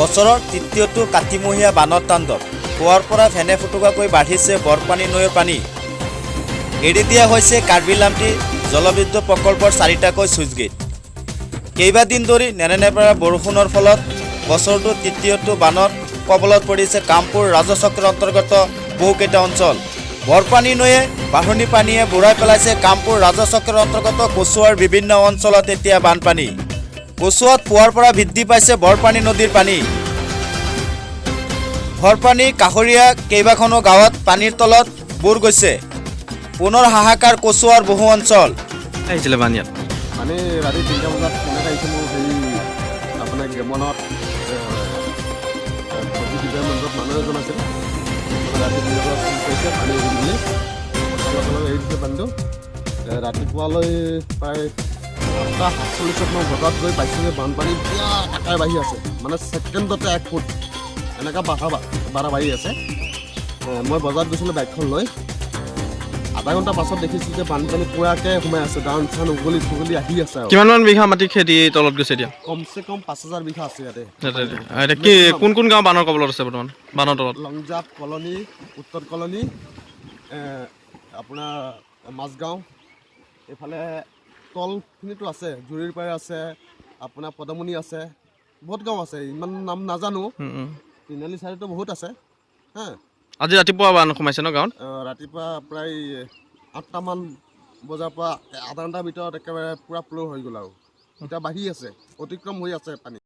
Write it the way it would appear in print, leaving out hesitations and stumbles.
বছৰৰ তৃতীয়টো কাতিমহীয়া বানৰ তাণ্ডৱ। পুৱাৰ পৰা ফেনে ফুটুকাকৈ বাঢ়িছে বৰপানী নৈৰ পানী। এৰি দিয়া হৈছে কাৰ্বি লামটি জলবিদ্যুৎ প্ৰকল্পৰ চাৰিটাকৈ ছুইচ গেট। কেইবাদিন ধৰি নেৰানেপেৰা বৰষুণৰ ফলত বছৰটোৰ তৃতীয়টো বানৰ কবলত পৰিছে কামপুৰ ৰাজহচক্ৰৰ অন্তৰ্গত বহুকেইটা অঞ্চল। বৰপানী নৈয়ে বাঢ়নি পানীয়ে বুৰাই পেলাইছে কামপুৰ ৰাজহচক্ৰৰ অন্তৰ্গত কচুৱাৰ বিভিন্ন অঞ্চলত। এতিয়া বানপানী। কচুৱাত পুৱাৰ পৰা বৃদ্ধি পাইছে বৰপানী নদীৰ পানী। বৰপানী কাষৰীয়া কেইবাখনো গাঁৱত পানীৰ তলত বুৰ গৈছে। পুনৰ হাহাকাৰ কচুৱাৰ বহু অঞ্চল। আহিছিলে বান ইয়াত? মানে ৰাতি 3টা বজাত ফোন এটা আহিছে মোৰ, হেৰি আপোনাৰ গেমনত চব্জি ডিপাৰ্টমেণ্টত মানুহ এজন আছিল। মানে ৰাতি 3টা বজাত ফোন কৰিছে পানী এৰিম বুলি। অলপ অলপ এৰি দিছে পানীটো। ৰাতিপুৱালৈ প্ৰায় 7:47ত মই বজাৰত গৈ পাইছোঁ যে বানপানী পূৰা আকাৰে বাঢ়ি আছে। মানে ছেকেণ্ডতে 1 ফুট এনেকুৱা বাঢ়া বাঢ়ি আছে। মই বজাৰত গৈছিলোঁ বাইকখন লৈ। আধা ঘণ্টা পাছত দেখিছোঁ যে বানপানী পূৰাকৈ সোমাই আছে, ধান চান উগলি চুগলি আহি আছে আৰু। কিমানমান বিঘা মাটি খেতি তলত গৈছে এতিয়া? কমচে কম 5000 বিঘা আছে ইয়াতে। ইয়াতে এতিয়া কি কোন কোন গাঁও বানৰ কবলত আছে বৰ্তমান, বানৰ তলত? লংজাপ কলনী, উত্তৰ কলনী, আপোনাৰ মাজগাঁও, এইফালে তলখিনিতো আছে, জুৰিৰ পাৰে আছে, আপোনাৰ পদমণি আছে, বহুত গাঁও আছে, ইমান নাম নাজানো। উম, উম। তিনিআলি চাইডতো বহুত আছে হা। আজি ৰাতিপুৱা বান সোমাইছে ন গাঁৱত? ৰাতিপুৱা প্ৰায় 8টামান বজাৰ পৰা আধা ঘণ্টাৰ ভিতৰত একেবাৰে পূৰা ফ্ল' হৈ গ'ল আৰু এতিয়া বাঢ়ি আছে, অতিক্ৰম হৈ আছে পানী।